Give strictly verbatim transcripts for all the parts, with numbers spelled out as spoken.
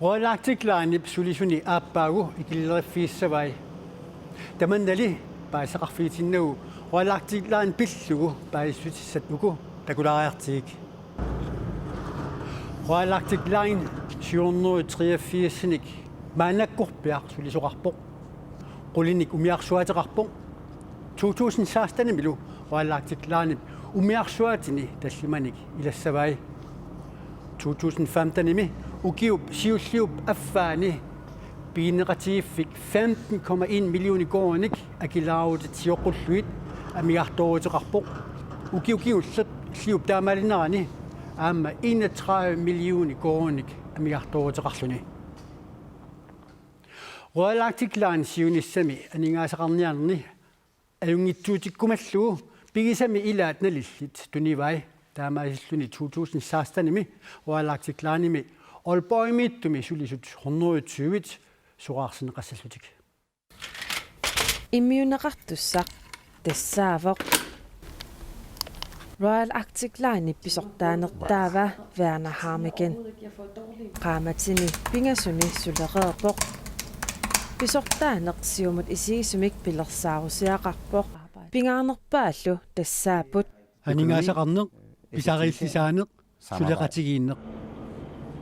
Royal Arctic Linep sulisuni aappaagu ikilileriffigissavai. Tamannali paasisaqarfigitinnagu Royal Arctic Line pillugu paasissutissat uku takulaariartigik. Royal Arctic Line syv hundrede treogfirsinik maannakkorpiaq sulisoqarpoq. Qulinik umiarsuaateqarpoq. To tusind sekstenimilu Royal Arctic Linep umiarsuaatini tallimanik ilassavai. To tusind femtenimi ukiup siulliup affaani piginneqatigiiffik femten komma en millioner koruuninik akilaarutit sioqqullugit amigartooruteqarpoq. Ukioq kingulleq liup taamaalinerani aamma enogtredive millioner koruuninik amigartooruteqarluni. Royal Arctic Line siunissami aningaasaqarniarnerni ajunngitsuutikkumallugu pigisami ilaat nalillit tunivai. Taamaasilluni to tusind sekstenimi Royal Arctic Linemi Aalborgimiittumi sulisut hundrede tyve soraarsinneqassallutik. Immiunneqartussaq tassaavoq Royal Arctic Linep pisortaanertaava Werner Harmeken. Qaammatini pingasuni sulereerpoq. Pisortaaneq siumut isigisumik pilersaarusiaqarpoq. Pingaarnerpaallu tassaapput. Aningaasaqarneq, pisariillisaaneq, suleqatigiinneq.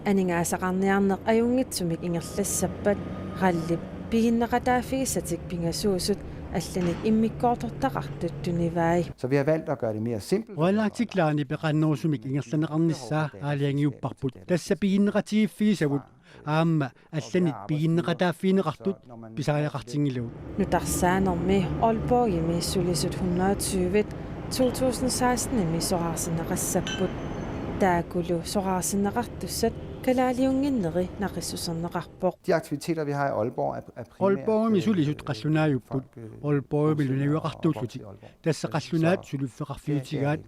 Aningaasaqarniarneq ajunngitsumik ingerlassappat RAL-ip piginneqataaffigissatik pingasuusut allanik immikkoortortaqartut tunivai. Så vi har valgt at gøre det mere simpelt. Royal Arctic Linep eqaannerusumik ingerlanneqarnissaa aalajangiupparput. Tassa piginneqatigiiffigisavut aamma allanit piginneqataaffigineqartut pisariaqartinngilavut. Nutarsaanermi Aalborgimi sulisut hundrede tyve to tusind sekstenimi soraarsinneqassapput. Taakkulu soraarsinneqartussat kalaaliunnginneri naqissuserneqarpoq. De aktiviteter, vi har i Aalborg, er, er primært, Aalborgimi øh, sulisut qallunaajupput. Folk, øh, Aalborgimilu bosiddende og opvokset i Aalborg. Tassa qallunaat suliffeqarfiutigaat.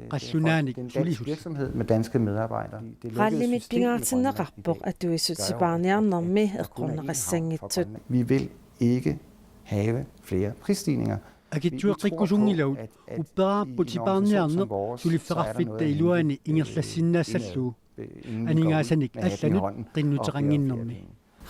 Qallunaanik sulisut. Virksomhed med danske medarbejdere. RAL-imit pingaartinneqarpoq atuisut sipaarniarnermi eqqorneqassanngitsut. Vi vil ikke have flere prisstigninger. Akitsueqqikkusunngilavut, upperaarput sipaarniarneq suliffeqarfitta iluani ingerlassinnaassallugu. Aningaasanik allanut qinnuteqannginnermi.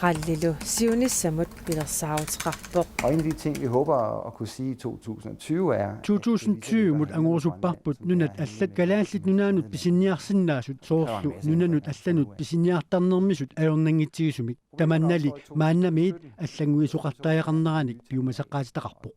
RAL-ilu siunissamut pilersaaruteqarpoq. Og en af de ting, vi håber at kunne sige i to tusind og tyve, er, at to tusind tyve-mut angorusupparput nunat allat Kalaallit Nunaannut pisiniarsinnaasut soorlu nunanut allanut pisiniartarnermisut ajornanngitsigisumik. Tamannali maannamiit allannguisoqartariaqarneranik piumasaqqaatitaqarpoq.